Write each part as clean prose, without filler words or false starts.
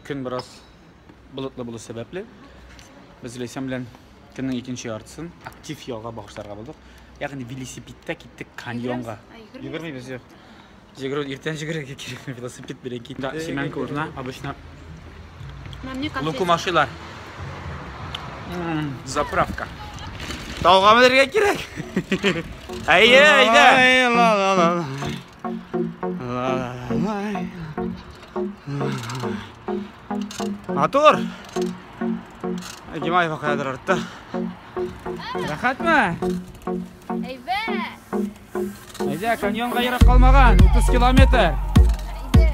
Көн бераз болытлы булу сәбәпле, без Ләйсән белән көннең икенче яртысын актив ялга багышларга булдык. Ягъни велосипедта киттек каньонга. Йөгермибез, юк. Йөгерү иртән йөгерергә кирәк, велосипед белән киттек. Семянка урынына обычно лукум ашыйлар. Заправка. Тауга менергә кирәк. Әйе, әйдә. Матур. Гимаева каядыр артта. Рәхәтме? Әйбәт. Әйдә, каньонга ерак калмаган, 30 километр. Әйдә.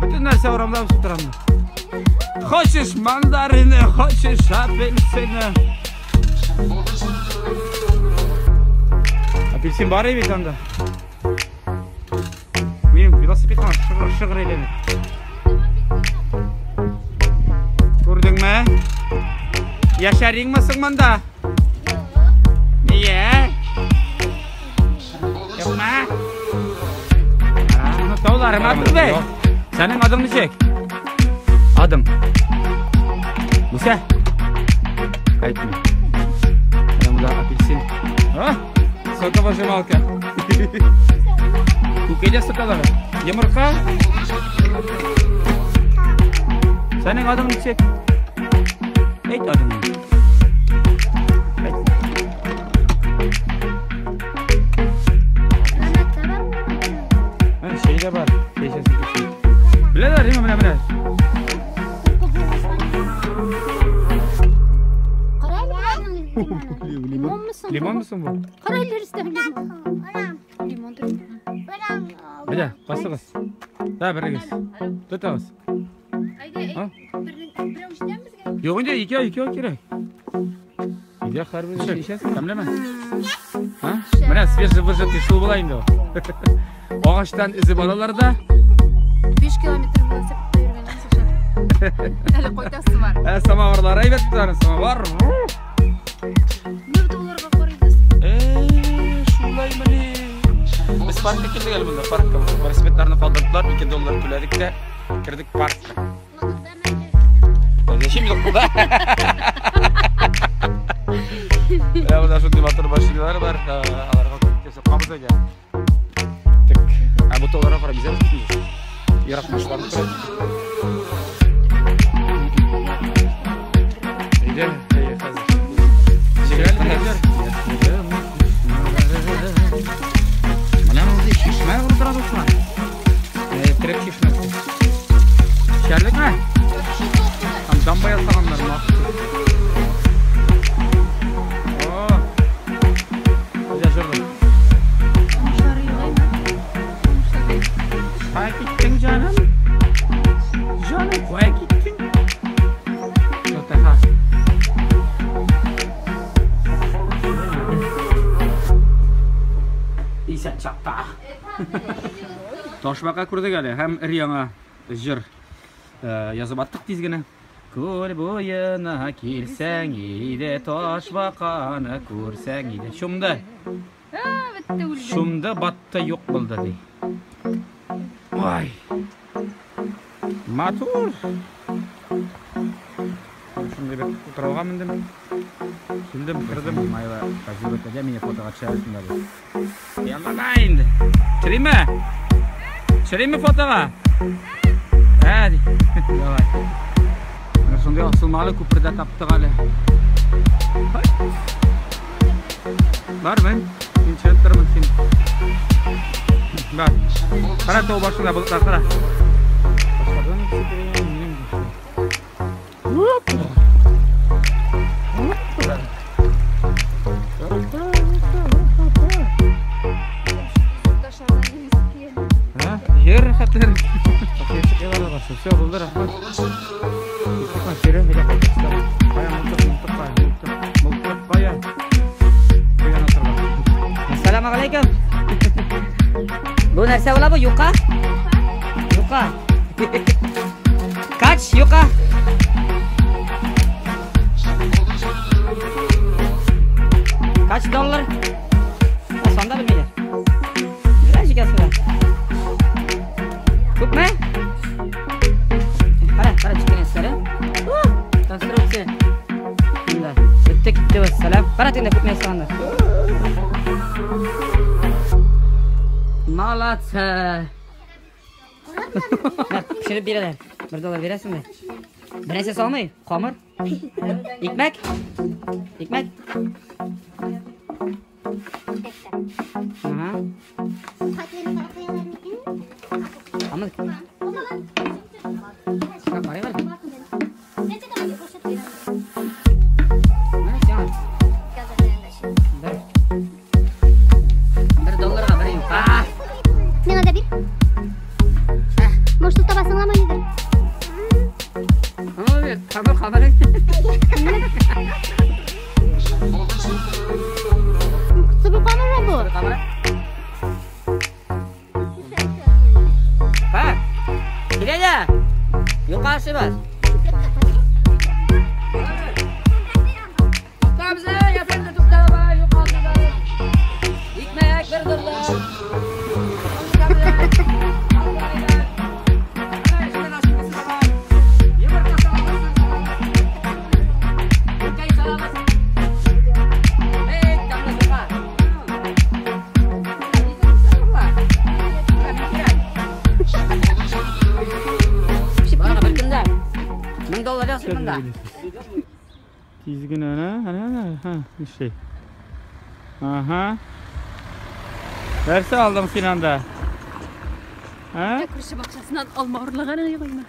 Бөтен нәрсә урамда үсеп тора монда. Хочешь мандарины, хочешь апельсины. Апельсин бар бит анда. Минем велосипедтан шыгыр әйләнә. Күрдеңме? Яшәриңме соң монда? Нигә? Юкмы? Аны таулары матур бит. Синең адың ничек? Адың. Муса. Әйтме. Менә монда апельсин. А? Соковыжималка. Күкәй дә сыталар. Йомырка. Синең адың ничек? Әйт адыңны. Әйт. Менә чәй дә бар. Чәй эчәсең килсә. Беләләр, менә, менә, менә. Лимонмы соң? Лимонмы соң бу? Кара әле Рөстәм лимон. Лимон тор. Әйдә, кайсыгыз? Да, берегез. Тотыгыз. Әйдә, берәү җитәме безгә? Юк инде, икәү, икәү кирәк. Әйдә, һәрбер чәй эчәсең, тәмлеме? Ха? Менә свежевыжатый шул була инде ул. Агачтан өзеп алалар да. 5 километр велосипедта йөргәннән соң. Әле кайтасы бар. Ә, самавырлар әйбәт тотар, самавар. Менә бит уларга карыйбыз. Шулаймыни? Без паркка килдек әле монда, паркка. Велосипедларны калдырдылар, 2 доллар түләдек тә кердек паркка. Зачем юк бу да? Менә монда шундый матур машиналар бар, аларга күп кабыз әйдә. Тик, ә бу тауларга карап бизәбез бит инде. Ерак машиналар тора. Әйдә, әйдә, хәзер. Менә мондый чишмә тора дуслар. Терек чишмәсе. Эчәрлекме? Там дамба ясаганнар, махсус. О! Әйдә, җырлый. Кая киттең, җаным? Җаным, кая киттең? Тотаха. Исән чакта. Ташбака күрдек әле һәм өр-яңа җыр язып аттык тиз генә. Күл буена килсәң иде, ташбаканы күрсәң иде. Чумды. Бетте, үлде. Чумды, батты, юк булды ди. Ой. Матур. Шундый бер утрауга мендем. Килдем, кердем. Майла позировать итә, мине фотога төшерәсең дә бу. Янлана инде. Төшериме? Төшериме фотога? Ә, ди. Давай. Менә шундый асылмалы күпердә таптык әле. Һай. Бар, мен. Мин төшереп торырмын сине. Бар. Кара тау башында болытлар, кара. Башлардан сикерәм, минем башым. Ер хәтлер. Все, булды, рәхмәт. Кая мылтык, мылтык кая, мылтык, мылтык кая. Куян атырга. Ассаламу алейкум. Бу нәрсә була бу? Юка? Юка. Кач, юка. Кач доллар? Анда белмиләр. Ничек ясыйлар? Күпме? Кара, кара чикенәсләре. Конструкция. Монда. Бетте китте вәссәлам. Кара тегендә күпме ясаганнар. Молодцы. Пешереп бирәләр. 1 доллар бирәсеңме? Бер нәрсә салмый. Камыр. Икмәк. Икмәк. Ага. Камыр. Карый бер. Менә сиңа. Бер. 1 долларга бер юка. Миңа да бир. Может, ул табасыңламы нидер? Ой, камыр камыр. Супер камыр бу. Камыр. Ха. Килә. Юка ашыйбыз. Туктабыз, әфәнде, туктабыз, юка ашыйбыз. Икмәк 1 доллар. Тиз генә, әнә, әнә, нишләй. Ага. Нәрсә алдың син анда? Ә? Күрше бакчасыннан алма урлаган югыймы?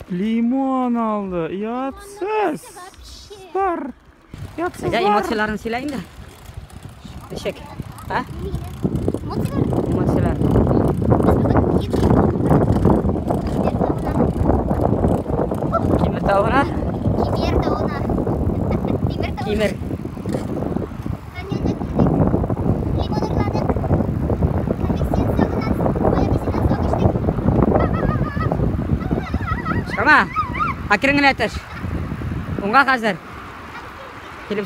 Лимон алды. Ятсыз. Бар. Ятсыз. Әйдә, эмоцияларын сөйлә инде. Ничек? Ә? Эмоциялар. Кимер тавына. Кимер тавына. Тимер тавына. Кимер. Лимон урладык. Апельсин согынан, ой, апельсиннан сок эчтек. Чыгама. Әкрен генә төш. Уңга хәзер. Килеп